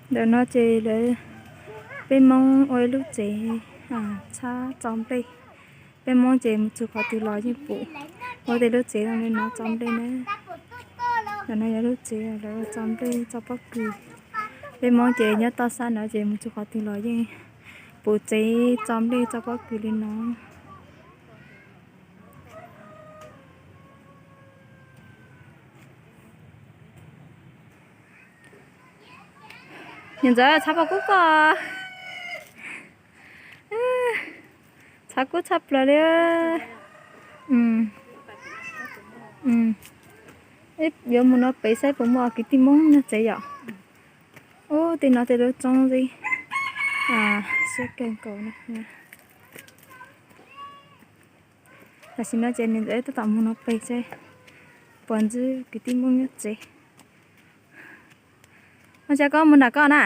Ntawm no ces lawv, peb Hmoob ua ib lub tsev txhab txo nplej. Peb Hmoob ces mus txug qhov twg los yeej pum ua tej lub tsev zoo li no txo nplej na. Ntawm no yog lub tsev lawv ua txo nplej txo pob kws. Peb Hmoob ces nyob toj sab no ces mus txug qhov twg los yeej pum tsev txo nplej txo pob kws li no. Niam ntxawm, txhab pob kws koj, txhab kub tshaj plaws li. Yuav mus no pem saib puas muaj kwv tij Hmoob nyob tsev yom. Ub, tej no tej lub roob xwb, siab kawg nkaus na. Tam sim no ces niam ntxawm tab tom mus no pem saib puas ntsib kwv tij Hmoob nyob tsev. Ua cas koj mus nram koj na?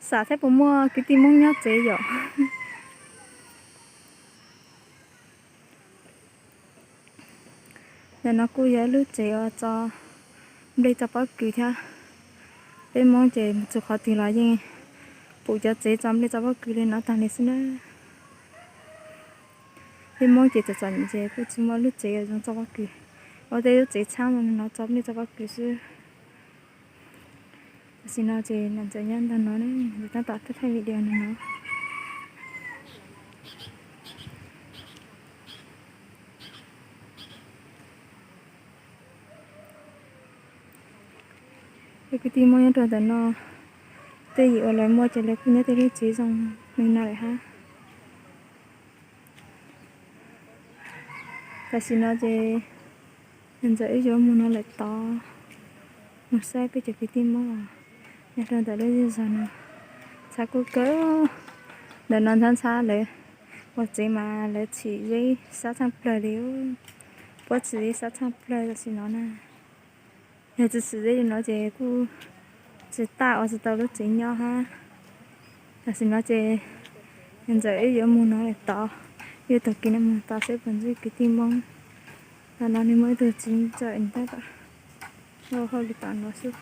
Xav saib puas muaj kwv tij Hmoob nyob tsev yom. Ntawm no kuj yog ib lub tsev uas txo nplej txo pob kws thiab. Peb Hmoob ces mus txug qhov twg los yeej pum cov tsev txo nplej txo pob kws li no tag li xwb na. Peb Hmoob ces txom txom nyem ces kuj tsis muaj lub tsev zoo txo pob kws, ua tej lub tsev txhab no txo nplej txo pob kws xwb. Tam sim no ces niam ntxawm nyob ntawm no, tab tom thaij video no no. Cov kwv tij Hmoob nyob rau ntawm no, tej yim uas lawv muaj ces lawv kuj nyob tej lub tsev zoo li no lawm hab. Tam sim no ces niam ntxawm wb yuav mus no lawm tod, mus saib peb cov kwv tij Hmoob nyob rau ntawm lub zej zog no. Txhab kub kawg. Ntawm no ntxhab ntxhab lawv ua tsev mas lawv txhim zeb sab tshaj plawg li. Puab txhim zeb sab tshaj plawg tam sim no na. Yog tsis txhim zeb li no ces kuj tsis tas ua tsis tau lub tsev nyob hab. Tam sim no ces niam ntxawm wb yuav mus no lawm tod, wb yuav taug kev no mus tod saib puas ntsib kwv tij Hmoob. Tam no nws muaj ib tug txiv ntxawm tab tom ua hauj lwm tom no xwb.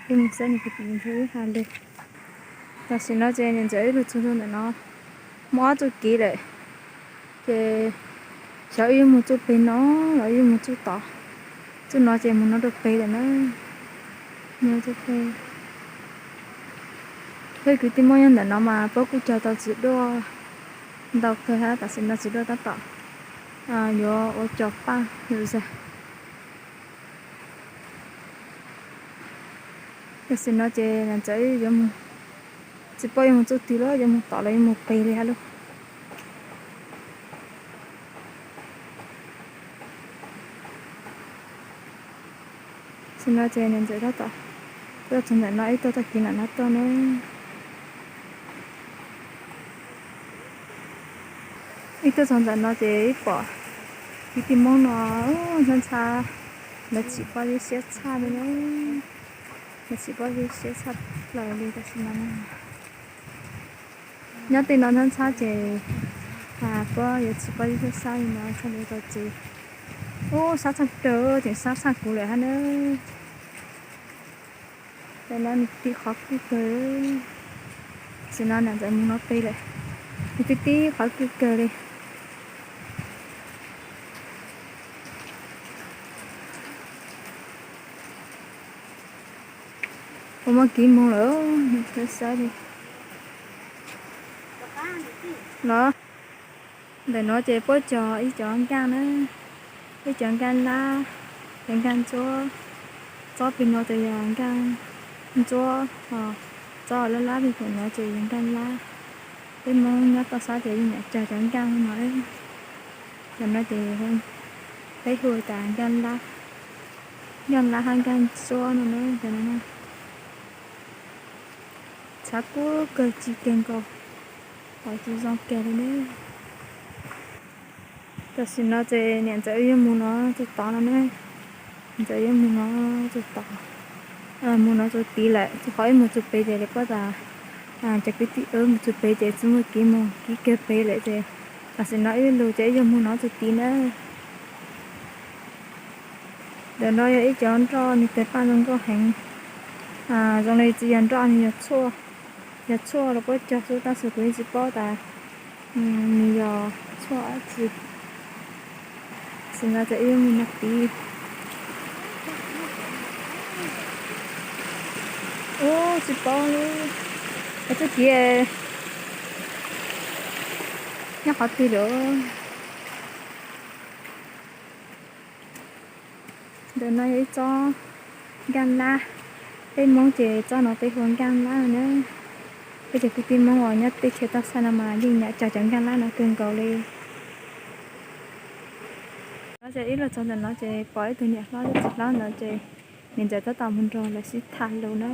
Wb mus saib nws puas nrog wb hais lus. Tam sim no ces niam ntxawm wb lug txug ntawm no muaj ob txuj kev lawm, ces xyov wb yuav mus txuj peg no los wb yuav mus txuj tod. Txuj no ces mus no rau peg lawm na. Peb kwv tij Hmoob nyob ntawm no mas puab kuj cog tau txiv duaj ntau kawg hab, tam sim no txiv duaj tab tom yuav ua cov paj zom zaws. Tam sim no ces niam ntxawm yuav mus, tsis paub yuav mus txuj twg lawm, yuav mus tod los yuav mus peg li hab lauj. Tam sim no ces niam ntxawm tab tom tuaj txog ntawm no, wb tuaj txoj kev ntawm no tuaj na. Wb tuaj txog ntawm no ces wb pom kwv tij Hmoob no ntxhab ntxhab, lawv txhim pob zeb siab tshaj li na. Lawv txhim pob zeb siab tshaj plaws li tam sim no. Nyob tej no ntxhab ntxhab ces puab yuav txhim pob zeb sab sab li no txhaj li tau tsev. Ub, sab tshaj plaws, tseem sab tshaj kuv lawm hab na. Tam no nws tib qhov kawg kawg. Tam sim no niam ntxawm mus no peg lawm, nws tib tib qhov kawg kawg li. Puas muaj kev moog lawm, saib li. Los, ntawm no ces puab cog ib cov nkaaj na, ib cov nkaaj lab, cov nkaaj ntsuab. Tsob peg no ces yog nkaaj ntsuab, ho tsob lab lab peg pem no ces yog nkaaj lab. Peb Hmoob nyob toj sab ces yeej nyiam cog cov nkaaj no. Cov no ces peb hu tas nkaaj lab, nkaaj lab hab nkaaj ntsuab no na, cov no na. Txhab kub kawg ci kawg nkaus, pom tsis zoo kawg li ne. Tam sim no ces niam ntxawm wb yuav mus no txug tod no ne. Niam ntxawm wb yuav mus no txug tod, mus no txug tid lawm, txug qhov wb mus txug pem ces lawv puab tas, cov kwv tij wb mus txug pem ces tsis muaj kev mus, kev kawg pem lawm ces tam sim no wb lug ces wb yuav mus no txug tid na. Ntawm no yog ib cov nroj nws tes paj zoo nkauj heev. Zoo li tsis yog nroj, nws yog tshuaj, yog tshuaj los puab cog xwb, tab sis kuv yeej tsis paub tas nws yog tshuaj dab tsi. Tam sim no ces ib lub me no tid. Ub, tsis paub li, es txuj ci nyob qhov twg lawm. Ntawm no yog ib tsob nkaaj lab, peb Hmoob ces tsob no peb hu ua nkaaj lab na. Peb cov kwv tij Hmoob uas nyob teb chaws toj xab no mas yeej nyiam cog cov nkaaj lab no kawg nkaus li. No ces ib los txog ntawm no ces pom ib tug niam hlob thiab txiv hlob ntawd ces niam ntxawm tab tom mus nrog lawv sib tham lus na.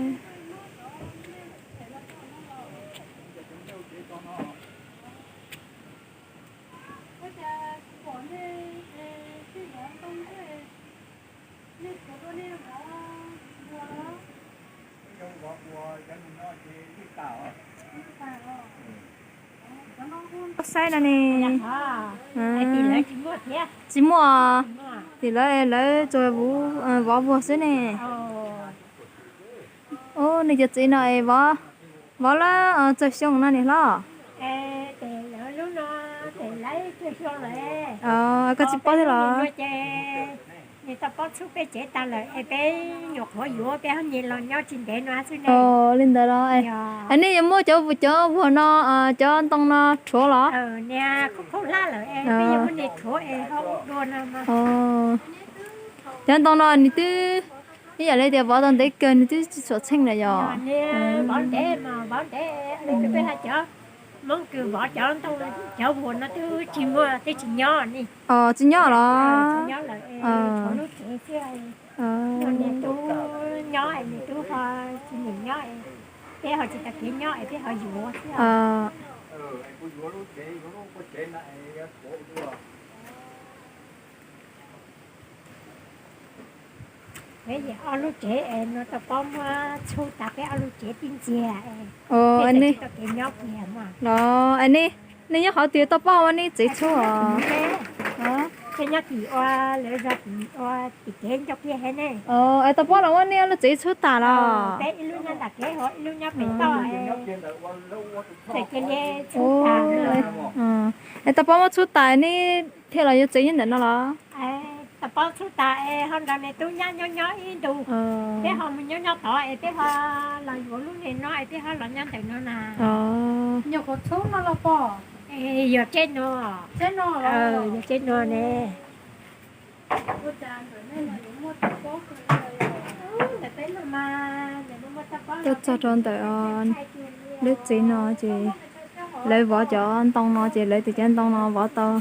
Saib no ne. Tsis muaj, tim lawv, lawv tsuas vov vuag xwb ne. Ub, nws cov txiv no es vov, vov lawm txog xyoo no niam hlob? Koj tsis paub thiab los? Li ntawd los, nej yuav muab cov, cov vuag no, cov ntoo no rhuav los? Cov ntoo no nws twb, ib yam li tias vov tau ntev kawg nws twb tsis tshua txheej lawm yog? Tsis nyob los? Niam tub nyob, niam tub ho tsis nyob, peb ho tsis tau kev nyob es peb ho yuav xwb. Peb ob lub tsev es no tau pob muab txhub tas peb ob lub tsev tib ntxiag. Los, nej nyob qhov twg tau pob ua nej tsev txhub os? Peb nyob tim ua, lawv zog tim ua tim kev nco kiag heev ne. Es tau pob los muab nej lub tsev txhub tas los? Peb ib lub nyob nram kev, ib lub nyob pem toj. Es tau pob muab txhub tas nej thiaj los yuav tsev nyob ntawm no los? Tau pob txhub tas es ho nrog niam tub nyab nyob nyob ib ntus, peb ho mus nyob nyob tod es peb ho los yuav lub niag no es peb ho los nyob ntawm no na. Nyuam qhuav txhub no los pom? Yog tsev no, yog tsev no ne. Tuaj txog rau ntawm lub tsev no ces lawv vov cov ntoo no ces lawv tias cov ntoo no vov tau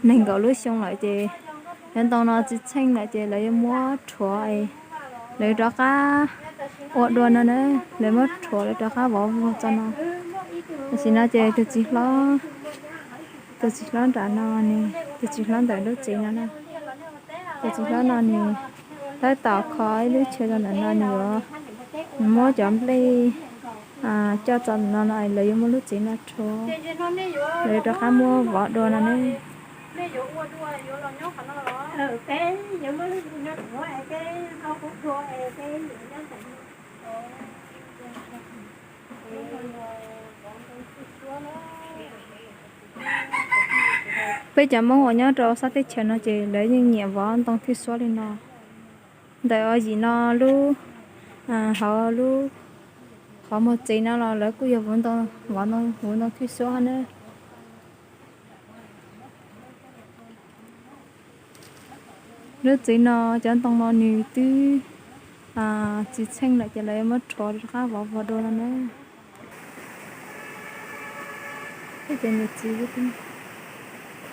nees nkaum lub xyoo lawm ces cov ntoo no tsis txheej lawm ces lawv yuav muab rhuav, lawv rov qab ua dua no na, lawv muab rhuav lawv rov qab vov vuag tso no. Tam sim no ces tus txiv hlob, tus txiv hlob nram no ne, tus txiv hlob ntawm lub tsev no na, tus txiv hlob no nws tab tom kho ib lub chaw rau ntawm no, nws yuav, nws muab cov nplej coj txog ntawm no no lawv yuav muab lub tsev no rhuav, lawv rov qab muab vov dua no ne. Peb cov Hmoob uas nyob rau sab teb chaws no ces lawv yeej nyiam vov ntoo thwj suab li no. Ntawm yim no lub, hauv lub qhov muag tsev no los lawv kuj yog vov ntoo, vov ntoo, vov ntoo thwj suab na. Lub tsev no cov ntoo no nws twb tsis txheej lawm ces lawv yuav muab rhuav rov qab vov vuag dua no na.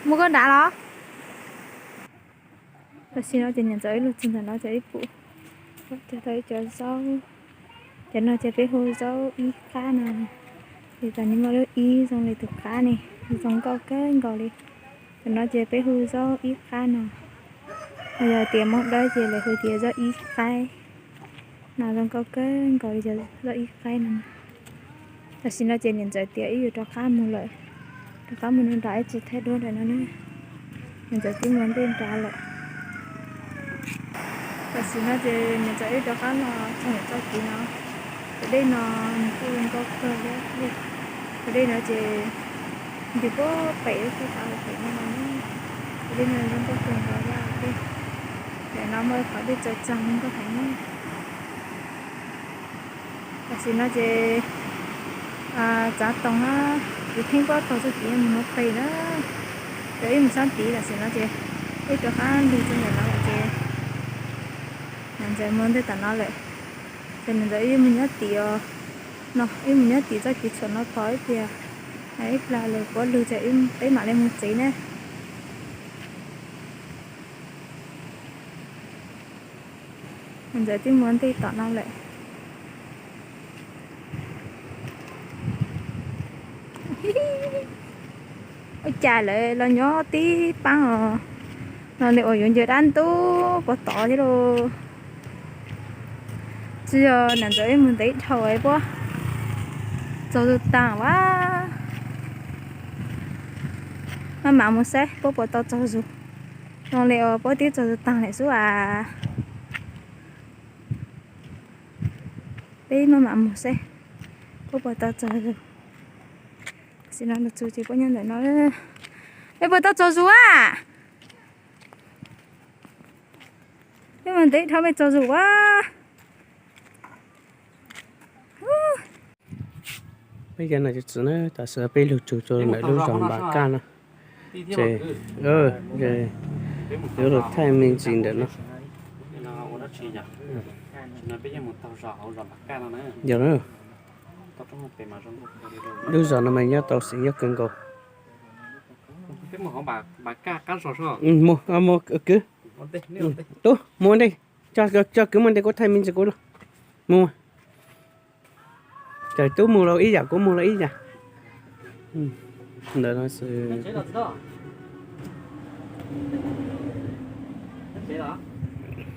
Muab koj nrad los? Tam sim no ces niam ntxawm ib lug txog ntawm no cov ib pum, cog tau ib co zaub. Cov no ces peb hu zaub ib qab no. Ces tam sim no muaj lub ib zoo li tus qab ne, zoo nkauj kawg nkaus li. Cov no ces peb hu zaub ib qab no. Yog tias Hmoob Dawb ces lawv hu tias zaub ib qaib. No zoo nkauj kawg nkaus li cov zaub ib qaib no. Tam sim no ces niam ntxawm tias ib yuav rov qab mus lawm, rov qab mus nram ib tsis thaij duab nram no na. Niam ntxawm twb mus nram lawm. Tam sim no ces niam ntxawm wb rov qab los txog ntawm txoj kev no. Tus dej no nws kuj zoo nkauj kawg thiab. Tus dej no ces nws kuj pem, kuj tav pem no los ne. Tus dej no zoo nkauj kawg nkaus thiab. Ntawm no muaj qhov dej tsaws tsaws zoo nkauj heev ne. Tam sim no ces txav toom na, kuv pheej kuj taug txoj kev mus no pem na. Ces wb mus sab tid, tam sim no ces wb rov qab lug txog ntawm no lawm ces niam ntxawm mus ntej tom no lawm. Ces niam ntxawm wb mus nyob tid os, no wb mus nyob tid txoj kev tshuam no pom ib pliag, ib plag lawm puab lug ces peb mam li mus tsev ne. Niam ntxawm twb mus ntej tom no lawm. Ua cas lawv los nyob tib paab os, no li uas yuav ncaws dab ntub puag tod thiab lauj. Tsis yog niam ntxawm wb mus ntev dhau puab tsaug zug taag a. Maj mam mus saib puab puas tau tsaug zug. Zoo li uas puab twb tsaug zug taag lawm xwb as. Peb maj mam mus saib puab puas tau tsaug zug. Tam sim no nws txug ces puab nyob ntawm no. Peb puas tau tsaug zug a? Peb mus ntev dhau peb tsaug zug a. Peb cov nam cov txiv na, tam sim peb lug txug rau ntawm lub zos Npam Kaj no, ces yuav lug thaij me ntsis ntawm no. Yog na, lub zos no mas nyob tau xeem Yaj kawg nkaus. Mus, mus kwv, tub mus ua ntej, coj kwv mus ntej kuv thaij me ntsis kuv los. Mus, ces tub mus los ib yam, kuv mus los ib yam. Ntawm no xwb.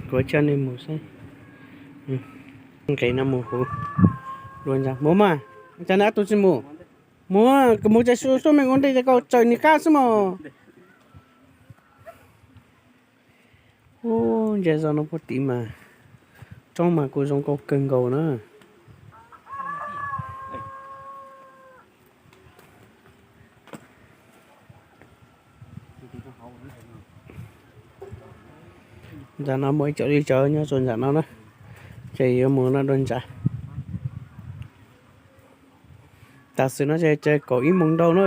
Kuv coj nej mus saib. Nqis no mus huv dua ntsa mus mas. Cas neb ob tug tsis mus? Mus, mus ces su su me ua ntej ces koj tsaws nws qab xwb mog. Ub, ntsia zos no puag tid mas roob mas kuj zoo nkauj kawg nkaus na. Ntawm no muaj ib co dib tsawv nyob rau ntawm no na, ces yuav mus no dua ntsa. Tam sim no ces kaum ib moos ntau na,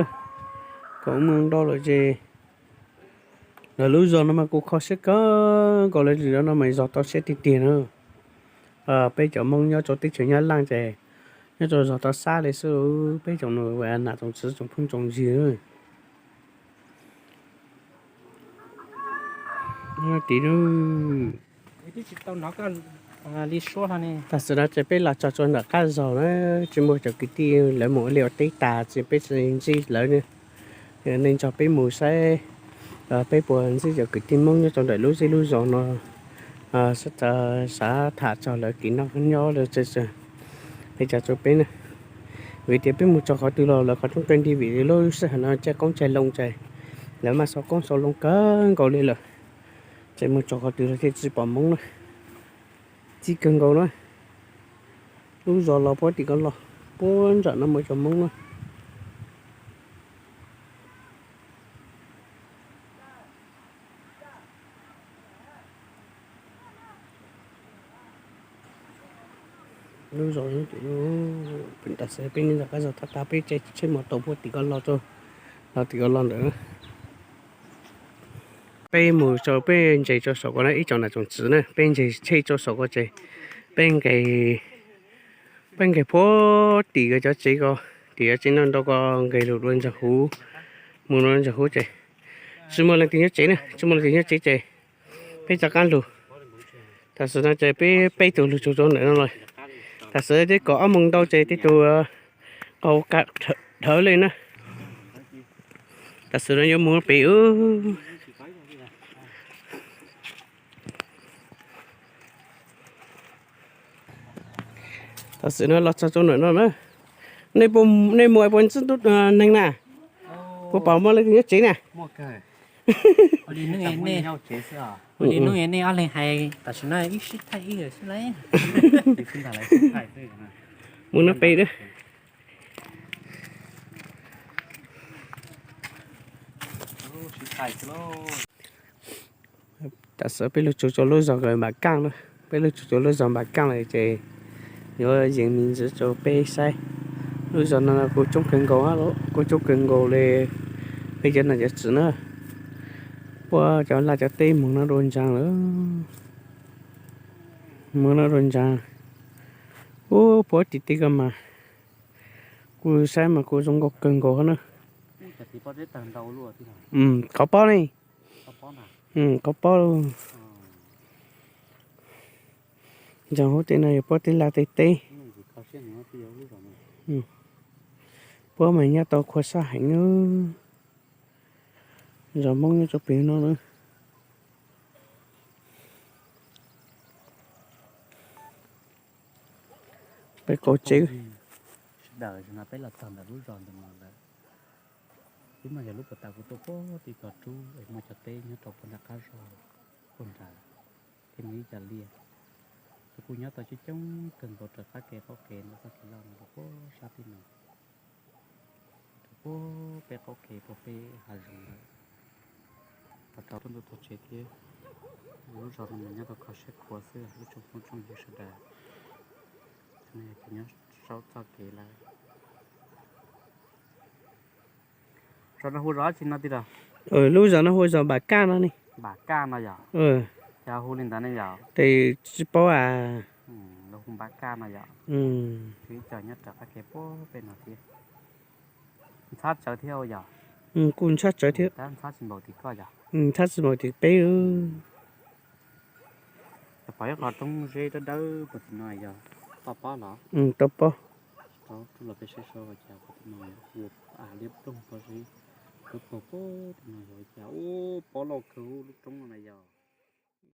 kaum ib moos ntau lawm ces lawv lub zos no mas kuj kho siab kawg nkaus li, lub zos no mas zog tau siab tiag tiag na. Peb cov Hmoob nyob rau teb chaws Nyab Laj ces nyob rau zog tau sab li xwb, peb tsoom nam tsoom txiv tsoom phooj tsoom ywg. Tim tam sim no ces peb los txog rau ntawm qab zos na, tsis muaj cov kwv tij, lawv mus ua liaj ua teb tas ces peb tsis ntsib lawv ne. Neej tso peb mus saib peb puas ntsib cov kwv tij Hmoob nyob rau ntawm lub zej lub zos no, xav tham txog lawv kev noj nyob lawv txawj txawj peb tso rau peb na. Vim tias peb mus txog qhov twg los lawv qhov rooj kawg nti, vim lub sij hawm no caij qoob caij loo ces lawv maj sau qoob sau loo kawg nkaus li lawm, ces mus txog qhov twg los thiaj tsis pom Hmoob na. Txij kawg nkaus na, lub zos los puag tim ko los, puag nram no muaj cov Hmoob na. Lub zos, tam sim peb nyob ntawm qab zos, thaum tas peb caij tsheb mos taus puag tim ko los rau, los tim ko los ntawd. Peb mus rau peb nres rau saum ko na ib tsoom nam tsoom txiv na, peb nres tsheb rau saum ko ces peb nqes, peb nqes puag tim cov tsev ko, tim cov tsev ntau ntau ko nqes lug dua ntsa huv, mus dua ntsa huv ces tsis muaj leej twg nyob tsev na, tsis muaj leej twg nyob tsev ces peb rov qab lug. Tam sim no ces peb peb tug lug txug rau ntawm no lawm. Tam sim no twb kaum ob moos ntau ces tej tug qau ka dhawv li na. Tam sim no yuav mus pem. Tam sim no los txog rau ntawm no na. Nej mus puas ntsib neeg na? Puas pom muaj leej twg nyob tsev na? Ua li hnub no nej ob leeg hais tam sim no ib sib thaij ib xwb lauj. Mus no pem na. Tam sim peb lug tsuas rua lub zog Npam Kaj na, peb lug tsuas rua lub zog Npam Kaj lawm ces yuav yees me ntsis rau peb saib. Lub zog no kuj coob kawg nkaus, kuj coob kawg nkaus li peb cov nom cov tswv na. Puab cov laj cov teb moog no dua ntsaag lawm, moog no dua ntsaag. Ub, puab tim tej ko mas kuv saib mas kuj zoo nkauj kawg nkaus na. Qhov pob ne, qhov pob. Ntsaag huv tej no yog puab tej laj tej teb. Puab mas nyob tau khuam sab heev. Zos Moob nyob rua pem no na. Peb qaum tsev. Sawv daws, no peb los txog ntawm lub zos ntawm no lawm. Twb mas yog lub puag ta kuv tuaj puag tim tog rub es muaj cov teb nyob rau puag nram qab zog, puag nrad, thiab muaj ib co liaj. Ces kuj nyob tau coob coob kawg nkaus rau qab ke qaum ke no, txoj kev loj no rau puag sab tim no, rau puag peb qaum ke puag peb hav zoov lawm. Rau rau tub ntuj tog tsev thiab. Lub zos no mas nyob tau kho siab khuav xwb, lub tsoom phooj tsoom ywg sawv daws. Cov no yog cov nyob saum txoj kev lawm. Zos no hu zos dab tsi no tij laug? Lub zos no hu zos Npam Kaj no ne. Npam Kaj no yog? Yog hu li ntawd ne yog? Tes tsis paub as. Lawv hu Npam Kaj no yog? Ib co nyob rau qab ke puag peb no thiab. Ntxhab tsawv thiab yog? Kuj ntxhab tsawv thiab. Tab ntxhab tsis npaum tim koj yog? Ntxhab tsis npaum tim peb. Pom ib qho roob zeb dawb dawb puag tim no yog toj pob los? Toj pob. Tsis tau rub los peb saib seb ua cas puag tim no ua liab ploog pob zeb dawb paug puag tim no yog ua cas. Ub, pob loj kawg lub roob no na yog.